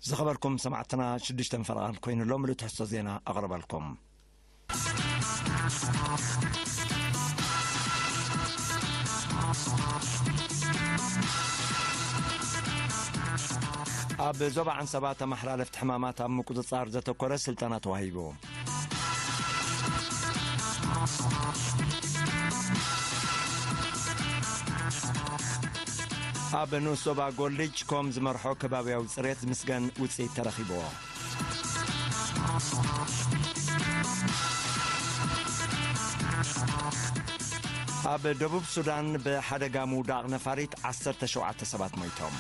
ዝኸበርኩም ሰማዕትና ሽዱሽተ ፈረቓን ኮይኑ ኣሎ ምሉእ ትሕዝቶ ዜና ኣቕርበልኩም። ኣብ ዞባ ዓንሰባ ተመሓላለፍቲ ሕማማት ኣብ ምቁጽጻር ዘተኮረ ስልጠና ተዋሂቡ። ኣብ ንኡስ ዞባ ጎልጅ ኮም ዝመርሖ ከባብያዊ ጽሬት ዝምስገን ውጽኢት ተረኺብዎ። ኣብ ደቡብ ሱዳን ብሓደጋ ምውዳቕ ነፋሪት ዓሰርተ ሸውዓተ ሰባት ሞይቶም።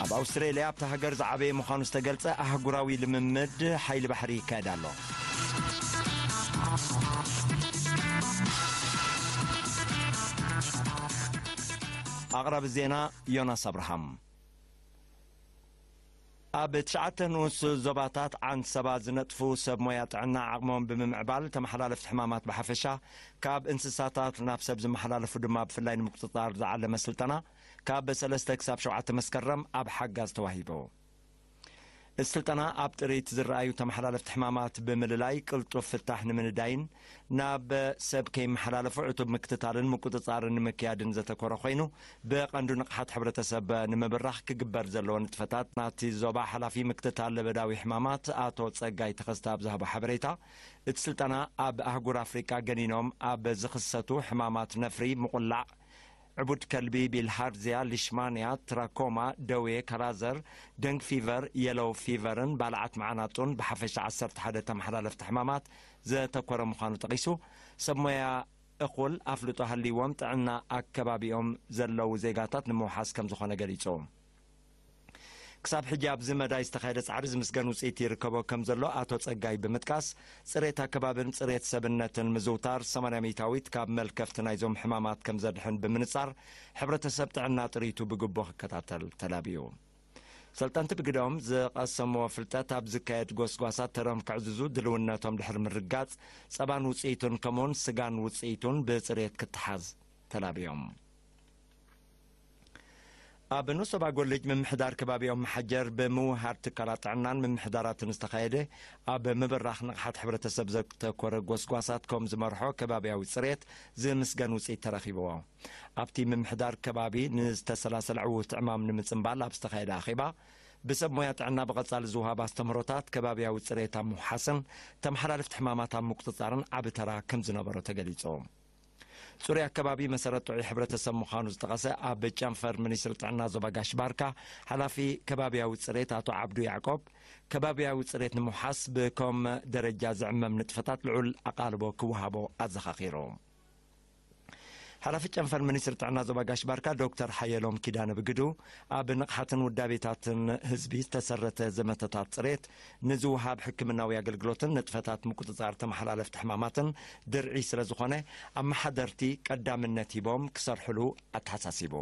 ኣብ ኣውስትሬልያ ኣብታ ሃገር ዝዓበየ ምዃኑ ዝተገልጸ ኣህጉራዊ ልምምድ ሓይሊ ባሕሪ ይካየድ ኣሎ። ኣቕራቢ ዜና ዮናስ ኣብርሃም። ኣብ ትሽዓተ ንኡስ ዞባታት ዓንሰባ ዝነጥፉ ሰብ ሞያ ጥዕና ዓቕሞም ብምምዕባል ተመሓላለፍቲ ሕማማት ብሓፈሻ ካብ እንስሳታት ናብ ሰብ ዝመሓላለፉ ድማ ብፍላይ ንምቁጽጻር ዝዓለመ ስልጠና ካብ ሰለስተ ክሳብ ሸውዓተ መስከረም ኣብ ሓጋዝ ተዋሂቡ። እቲ ስልጠና ኣብ ጥሪት ዝረኣዩ ተመሓላለፍቲ ሕማማት ብምልላይ ቅልጡፍ ፍታሕ ንምንዳይን ናብ ሰብ ከይመሓላለፉ ዕቱብ ምክትታልን ምቁጽጻርን ንምክያድን ዘተኮረ ኮይኑ፣ ብቐንዱ ንቕሓት ሕብረተሰብ ንምብራኽ ክግበር ዘለዎ ንጥፈታት ናቲ ዞባ ሓላፊ ምክትታል ለበዳዊ ሕማማት ኣቶ ጸጋይ ተኸስተ ኣብ ዝሃቦ ሓበሬታ፣ እቲ ስልጠና ኣብ ኣህጉር ኣፍሪቃ ገኒኖም ኣብ ዝኽሰቱ ሕማማት ነፍሪ፣ ምቑላዕ፣ ዕቡድ ከልቢ፣ ቢልሃርዝያ፣ ሊሽማንያ፣ ትራኮማ፣ ደዌ ካላዘር፣ ደንግ ፊቨር፣ የሎው ፊቨርን ባልዓት መዓናጡን ብሓፈሻ ዓሰርተ ሓደ ተመሓላለፍቲ ሕማማት ዘተኮረ ምዃኑ ጠቒሱ፣ ሰብ ሞያ እኹል ኣፍልጦ ሃልይዎም ጥዕና ኣከባቢኦም ዘለዉ ዜጋታት ንምውሓስ ከም ዝኾነ ገሊጹ። ክሳብ ሕጂ ኣብዚ መዳይ ዝተኻየደ ጻዕሪ ዝምስገን ውጽኢት ይርከቦ ከም ዘሎ ኣቶ ጸጋይ ብምጥቃስ፣ ጽሬት ኣከባብን ጽሬት ሰብነትን ምዝውታር ሰማንያ ሚእታዊት ካብ መልከፍቲ ናይዞም ሕማማት ከም ዘድሕን ብምንጻር፣ ሕብረተሰብ ጥዕና ጥሪቱ ብግቡእ ክከታተል ተላብዩ። ሰልጠንቲ ብግደኦም ዝቐሰምዎ ፍልጠት ኣብ ዝካየድ ጎስጓሳት ተረም ከዕዝዙ ድልውነቶም ድሕሪ ምርጋጽ፣ ጸባን ውጽኢቱን ከምኡውን ስጋን ውጽኢቱን ብጽሬት ክተሓዝ ተላብዮም። ኣብ ንኡስ ዞባ ጎልጅ ምምሕዳር ከባቢኦም መሓጀር ብምውሃድ ትካላት ጥዕናን ምምሕዳራትን ዝተኻየደ ኣብ ምብራኽ ንቕሓት ሕብረተሰብ ዘተኮረ ጎስጓሳት ከም ዝመርሖ ከባቢያዊ ጽሬት ዝምስገን ውጽኢት ተረኺብዎ። ኣብቲ ምምሕዳር ከባቢ ንዝተሰላሰለ ዕዉት ዕማም ንምጽንባል ኣብ ዝተኻየደ ኣኼባ፣ ብሰብ ሞያ ጥዕና ብቐጻሊ ዝውሃብ ኣስተምህሮታት ከባቢያዊ ጽሬት ኣብ ምውሓስን ተመሓላለፍቲ ሕማማት ኣብ ምቁጽጻርን ዓቢ ተራ ከም ዝነበሮ ተገሊጹ። ጽሩይ ኣከባቢ መሰረት ጥዑይ ሕብረተሰብ ምዃኑ ዝጠቐሰ ኣብ ጨንፈር ሚኒስትሪ ጥዕና ዞባ ጋሽ ባርካ ሓላፊ ከባቢያዊ ጽሬት ኣቶ ዓብዱ ያዕቆብ፣ ከባቢያዊ ጽሬት ንምውሓስ ብኮም ደረጃ ዝዕመም ንጥፈታት ልዑል ኣቓልቦ ክወሃቦ ኣዘኻኺሩ። ሓላፊ ጨንፈር ሚኒስትሪ ጥዕና ዞባ ጋሽ ባርካ ዶክተር ሓየሎም ኪዳነ ብግዱ፣ ኣብ ንቕሓትን ውዳቤታትን ህዝቢ ዝተሰረተ ዘመተታት ጽሬት ንዝወሃብ ሕክምናዊ ኣገልግሎትን ንጥፈታት ምቁጽጻር ተመሓላለፍቲ ሕማማትን ድርዒ ስለ ዝኾነ፣ ኣመሓደርቲ ቀዳምነት ሂቦም ክሰርሕሉ ኣተሓሳሲቡ።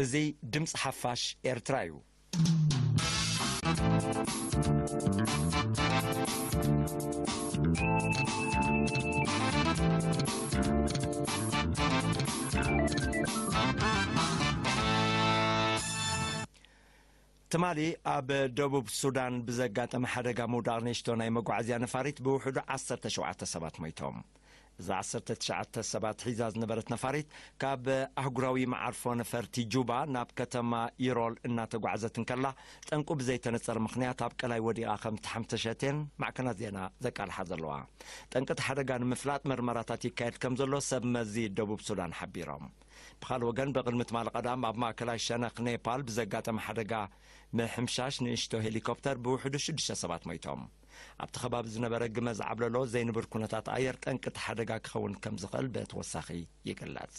እዚ ድምጺ ሓፋሽ ኤርትራ እዩ። ትማሊ ኣብ ደቡብ ሱዳን ብዘጋጠመ ሓደጋ ምውዳቕ ንእሽቶ ናይ መጓዓዝያ ነፋሪት ብውሕዱ ዓሰርተ ሸውዓተ ሰባት ሞይቶም። እዛ ዓሰርተ ትሽዓተ ሰባት ሒዛ ዝነበረት ነፋሪት ካብ ኣህጉራዊ መዓርፎ ነፈርቲ ጁባ ናብ ከተማ ኢሮል እናተጓዕዘት እንከላ፣ ጠንቁ ብዘይተነጸረ ምኽንያት ኣብ ቀላይ ወዲቓ ከም እተሓምተሸትን ማዕከናት ዜና ዘቃልሓ ዘለዋ። ጠንቂ እቲ ሓደጋ ንምፍላጥ መርመራታት ይካየድ ከም ዘሎ ሰብ መዚ ደቡብ ሱዳን ሓቢሮም። ብኻልእ ወገን፣ ብቕድሚ ትማሊ ቀዳም ኣብ ማእከላይ ሸነኽ ኔፓል ብዘጋጠመ ሓደጋ ምሕምሻሽ ንእሽቶ ሄሊኮፕተር ብውሕዱ ሽዱሽተ ሰባት ሞይቶም። ኣብቲ ከባቢ ዝነበረ ግመ ዝዓብለሎ ዘይንቡር ኩነታት ኣየር ጠንቂ እቲ ሓደጋ ክኸውን ከም ዝኽእል ብተወሳኺ ይግለጽ።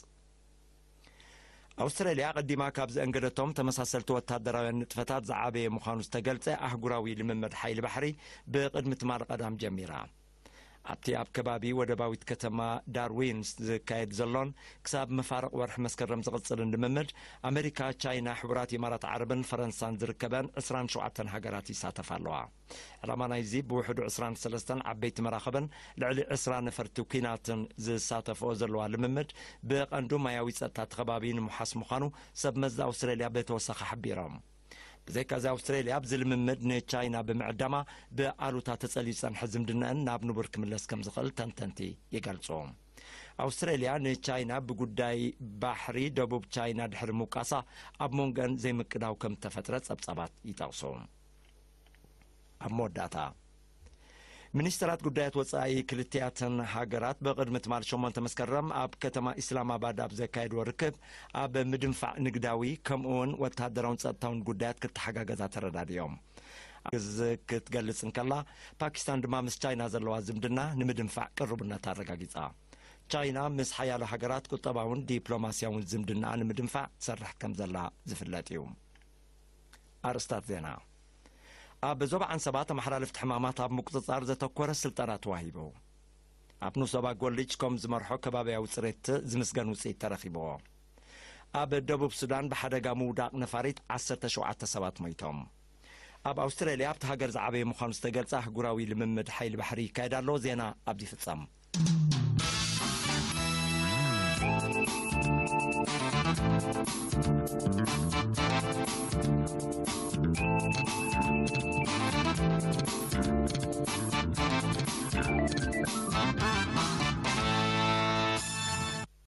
ኣውስትራልያ ኣቐዲማ ካብ ዘእንገደቶም ተመሳሰልቲ ወታደራውያን ንጥፈታት ዝዓበየ ምዃኑ ዝተገልጸ ኣህጉራዊ ልምምድ ሓይሊ ባሕሪ ብቕድሚ ትማሊ ቀዳም ጀሚራ። ኣብቲ ኣብ ከባቢ ወደባዊት ከተማ ዳርዊን ዝካየድ ዘሎን ክሳብ መፋርቕ ወርሒ መስከረም ዝቕጽልን ልምምድ፣ ኣመሪካ፣ ቻይና፣ ሕቡራት ኢማራት ዓረብን ፈረንሳን ዝርከበን ዕስራን ሸውዓተን ሃገራት ይሳተፋ ኣለዋ። ዕላማ ናይዚ ብውሕዱ ዕስራን ሰለስተን ዓበይቲ መራኽብን ልዕሊ ዕስራ ነፈርቲ ኲናትን ዝሳተፍኦ ዘለዋ ልምምድ፣ ብቐንዱ ማያዊ ጸጥታ እቲ ከባቢ ንምሓስ ምዃኑ ሰብ መዚ ኣውስትራልያ ብተወሳኺ ሓቢሮም። ብዘይካዚ ኣውስትራልያ ኣብዚ ልምምድ ንቻይና ብምዕዳማ ብኣሉታ ተጸልዩ ዝጸንሐ ዝምድናኣን ናብ ንቡር ክምለስ ከም ዝኽእል ተንተንቲ ይገልጹ። ኣውስትራልያ ንቻይና ብጉዳይ ባሕሪ ደቡብ ቻይና ድሕሪ ምውቃሳ ኣብ መንጎን ዘይምቅዳው ከም እተፈጥረ ጸብጻባት ይጠቕሱ። ኣብ መወዳእታ፣ ሚኒስትራት ጉዳያት ወጻኢ ክልቲኣተን ሃገራት ብቕድሚ ትማል ሸሞንተ መስከረም ኣብ ከተማ ኢስላማባድ ኣብ ዘካየድዎ ርክብ፣ ኣብ ምድንፋዕ ንግዳዊ ከምኡውን ወተሃደራውን ጸጥታውን ጉዳያት ክተሓጋገዛ ተረዳዲኦም። እዚ ክትገልጽ እንከላ፣ ፓኪስታን ድማ ምስ ቻይና ዘለዋ ዝምድና ንምድንፋዕ ቅርቡነት ኣረጋጊጻ። ቻይና ምስ ሓያሎ ሃገራት ቁጠባውን ዲፕሎማስያውን ዝምድናኣ ንምድንፋዕ ትሰርሕ ከም ዘላ ዝፍለጥ እዩ። ኣርስታት ዜና። ኣብ ዞባ ዓንሰባ ተመሓላለፍቲ ሕማማት ኣብ ምቁጽጻር ዘተኮረ ስልጠና ተዋሂቡ። ኣብ ንኡስ ዞባ ጎልጅ ኮም ዝመርሖ ከባብያዊ ጽሬት ዝምስገን ውጽኢት ተረኺብዎ። ኣብ ደቡብ ሱዳን ብሓደጋ ምውዳቕ ነፋሪት ዓሰርተ ሸውዓተ ሰባት ሞይቶም። ኣብ ኣውስትራልያ ኣብቲ ሃገር ዝዓበየ ምዃኑ ዝተገልጸ ኣህጉራዊ ልምምድ ሓይሊ ባሕሪ ይካየድ ኣሎ። ዜና ኣብዚ ይፍጸም።